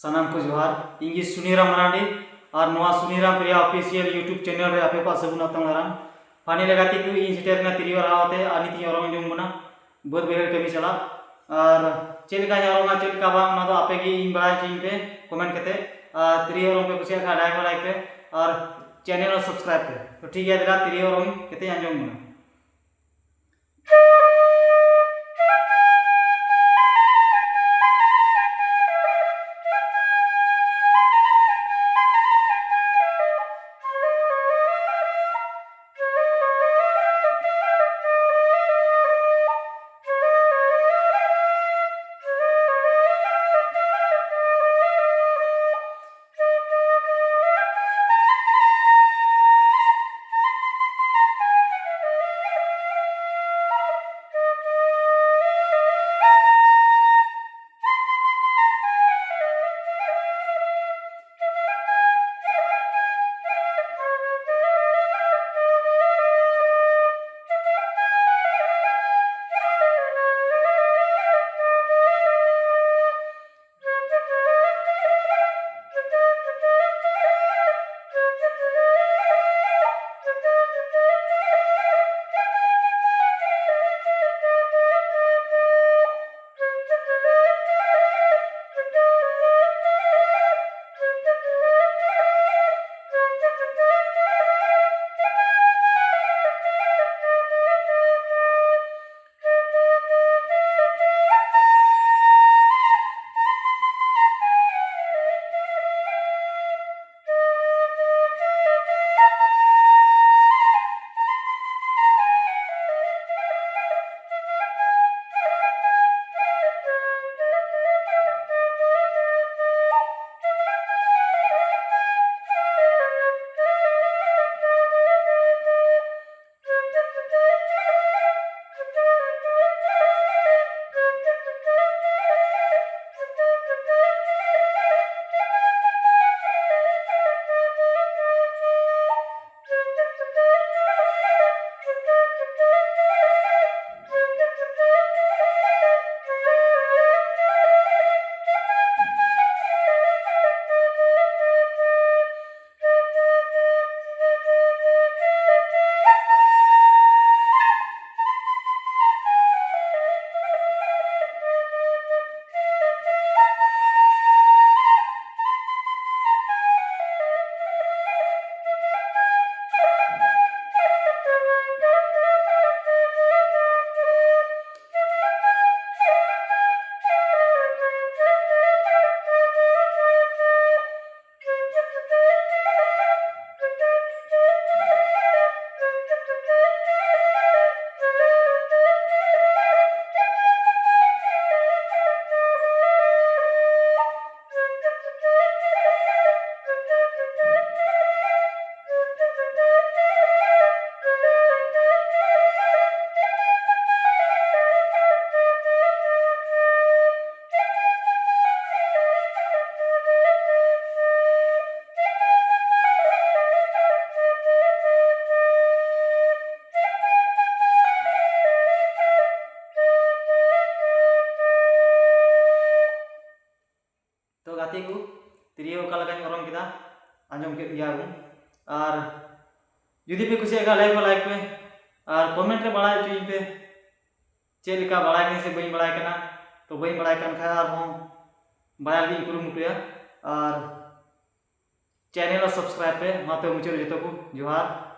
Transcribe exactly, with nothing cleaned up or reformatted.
ᱥᱟᱱᱟᱢ ᱠᱚ ᱡᱚᱦᱟᱨ, ᱤᱧ ᱜᱮ ᱥᱩᱱᱤᱨᱟᱢ ᱢᱟᱨᱟᱱᱰᱤ᱾ ᱟᱨ ᱱᱚᱣᱟ Suniram Priya official YouTube channel ᱨᱮ ᱟᱯᱮ ᱠᱚᱣᱟᱜ ᱥᱟᱹᱜᱩᱱ ᱟᱛᱟᱝ ᱫᱟᱨᱟᱢ᱾ ᱯᱷᱟᱭᱱᱮᱞ ᱜᱟᱛᱮ ᱠᱚ, ᱤᱧ ᱥᱮᱴᱮᱨ ᱮᱱᱟ ᱛᱤᱨᱭᱳ ᱨᱟᱦᱟ ᱟᱛᱮ ᱟᱨ ᱱᱤᱛ ᱤᱧ ᱚᱨᱚᱝ ᱟᱸᱡᱚᱢ ᱵᱚᱱᱟ᱾ ᱵᱟᱹᱫᱽ ᱵᱟᱹᱭᱦᱟᱹᱲ ᱠᱟᱹᱢᱤ ᱪᱟᱞᱟᱜ᱾ ᱟᱨ ᱪᱮᱫ ᱞᱮᱠᱟᱧ ᱚᱨᱚᱝᱟ, ᱪᱮᱫ ᱞᱮᱠᱟ ᱵᱟᱝ, ᱚᱱᱟ ᱫᱚ ᱟᱯᱮ ᱜᱮ ᱤᱧ ᱵᱟᱲᱟᱭ ᱦᱚᱪᱚᱧ ᱯᱮ ᱠᱚᱢᱮᱱᱴ ᱠᱟᱛᱮ᱾ ᱟᱨ ᱛᱤᱨᱭᱳ ᱚᱨᱚᱝ ᱯᱮ ᱠᱩᱥᱤᱭᱟᱜ ᱠᱷᱟᱱ ᱞᱟᱭᱤᱠ ᱯᱮ, ᱞᱟᱭᱤᱠ ᱯᱮ, ᱟᱨ ᱪᱮᱱᱮᱞ ᱦᱚᱸ ᱥᱟᱵᱥᱠᱨᱟᱭᱤᱵ ᱯᱮ᱾ ᱛᱚ ᱴᱷᱤᱠ ᱜᱮᱭᱟ, ᱫᱮᱞᱟ ᱛᱤᱨᱭᱳ ᱚᱨᱚᱝ ᱠᱟᱛᱮ ᱟᱸᱡᱚᱢ ᱵᱚᱱᱟ᱾ ᱛᱚ ᱜᱟᱛᱮ ᱠᱚ, ᱛᱤᱨᱭᱳ ᱚᱠᱟ ᱞᱮᱠᱟᱧ ᱚᱨᱚᱝ ᱠᱮᱫᱟ, ᱟᱸᱡᱚᱢ ᱠᱮᱫ ᱜᱮᱭᱟ ᱵᱚᱱ᱾ ᱟᱨ ᱡᱩᱫᱤ ᱯᱮ ᱠᱩᱥᱤᱭᱟᱜ ᱠᱷᱟᱱ like ᱯᱮ, like ᱯᱮ, ᱟᱨ comment ᱨᱮ ᱵᱟᱲᱟᱭ ᱦᱚᱪᱚᱧ ᱯᱮ ᱪᱮᱫ ᱞᱮᱠᱟ ᱵᱟᱲᱟᱭ ᱠᱟᱹᱱᱟᱹᱧ ᱥᱮ ᱵᱟᱹᱧ ᱵᱟᱲᱟᱭ ᱠᱟᱱᱟ᱾ ᱛᱚ ᱵᱟᱹᱧ ᱵᱟᱲᱟᱭ ᱠᱟᱱ ᱠᱷᱟᱱ ᱟᱨᱦᱚᱸ ᱵᱟᱲᱟᱭ ᱞᱟᱹᱜᱤᱫ ᱤᱧ ᱠᱩᱨᱩᱢᱩᱴᱩᱭᱟ᱾ ᱟᱨ channel ᱦᱚᱸ subscribe ᱯᱮ᱾ ᱢᱟ ᱛᱚᱵᱮ ᱢᱩᱪᱟᱹᱫ ᱨᱮ ᱡᱚᱛᱚ ᱠᱚ ᱡᱚᱦᱟᱨ᱾